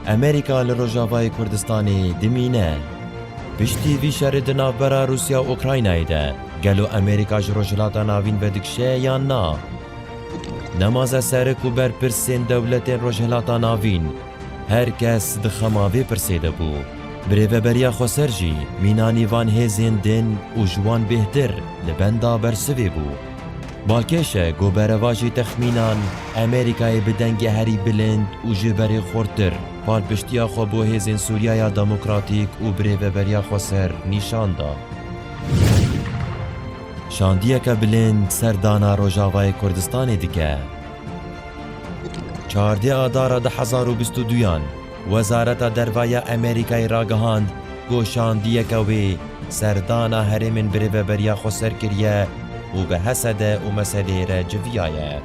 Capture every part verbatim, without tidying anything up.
Amerîka li Rojavayê Kurdistanê dimîne. Piştî vî şerê di navbera Rûsya û Ukraynayê de, gelo Amerîka ji Rojhilata Navîn vedikişe yan na? Nemaze serik û berpirsên dewletên Rojhilata Navîn, her kes di xema vê pirsê de bû. Birêveberiya xweser jî mînanî van hêzên din û ji wan bêhtir li benda bersivê bû. Balkêş e ku berevajî texmînan Amerîkayê bi dengê herî bilind û ji berê xurtir palpiştiya xwe bo hêzên Sûriyeya Demokratîk û Birêveberiya Xweser nîşan da. Şandiyeke bilind serdana Rojavayê Kurdistanê dike. Çardê Adara du hezar û bîst û duyan, Wezareta Derve ya Amerîkayê ragihand ku şandiyeke wê serdana herêmên Birêveberiya Xweser kiriye û bi Hesede û Mesedê re civiyaye.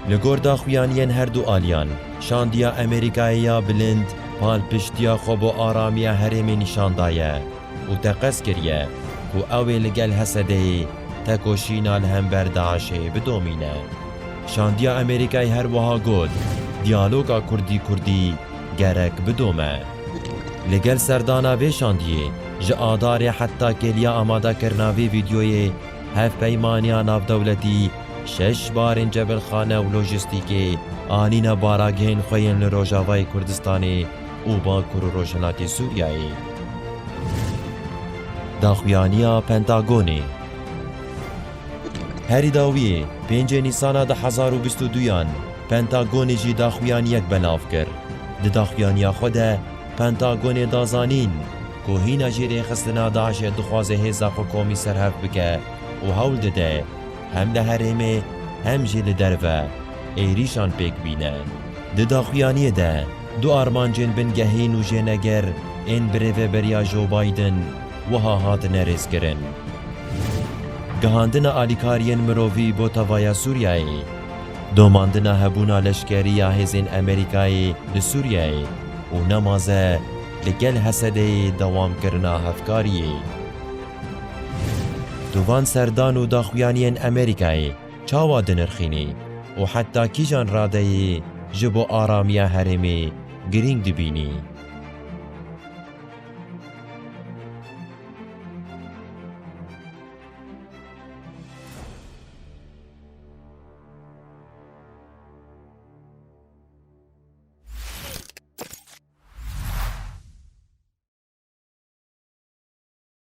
Li gor daxuyaniyên her du aliyan, şandiya Amerîkayê ya bilind palpiştiya xwe bo aramiya herêmê nîşan daye û teqez kiriye ku ew ê li gel Hesedeyê tekoşîna li hember DAIŞê bidomîne. Şandiya Amerîkayê her wiha got, diyaloga Kurdî-Kurdî gerek bidome. Li gel serdana vê şandiyê, ji Adarê heta kêliya amadekirina vê vîdyoyê, hevpeymaniya navdewletî şeş barên cebilxane û lojîstîkê anîne baragihên xwe yên li Rojavayê Kurdistanê û Bakur û Rojhilatê Sûriyeyê. Daxuyaniya Pentagonê. Herî dawiyê, pêncê Nîsana du hezar û bîst û duyan, Pentagonê jî daxuyaniyek belav kir. Di daxuyaniya xwe de, Pentagonê da zanîn ku hîna jî rêxistina DAIŞê dixwaze hêza xwe komî serhev bike û hewl dide hem li herêmê hem jî li derve êrîşan pêk bîne. Di daxuyaniyê de du armancên bingehîn û jêneger ên birêveberiya Joe Biden wiha hatine rêzkirin. Gihandina alîkariyên mirovî bo tevaya Sûriyeyê, domandina hebûna leşkerî ya hêzên Amerîkayê li Sûriyeyê û nemaze li gel Hesedeyê dewamkirina hevkariyê. Tu van serdan û daxuyaniyên Amerîkayê çawa dinirxînî û heta kîjan radeyê ji bo aramiya herêmê girîng dibînî?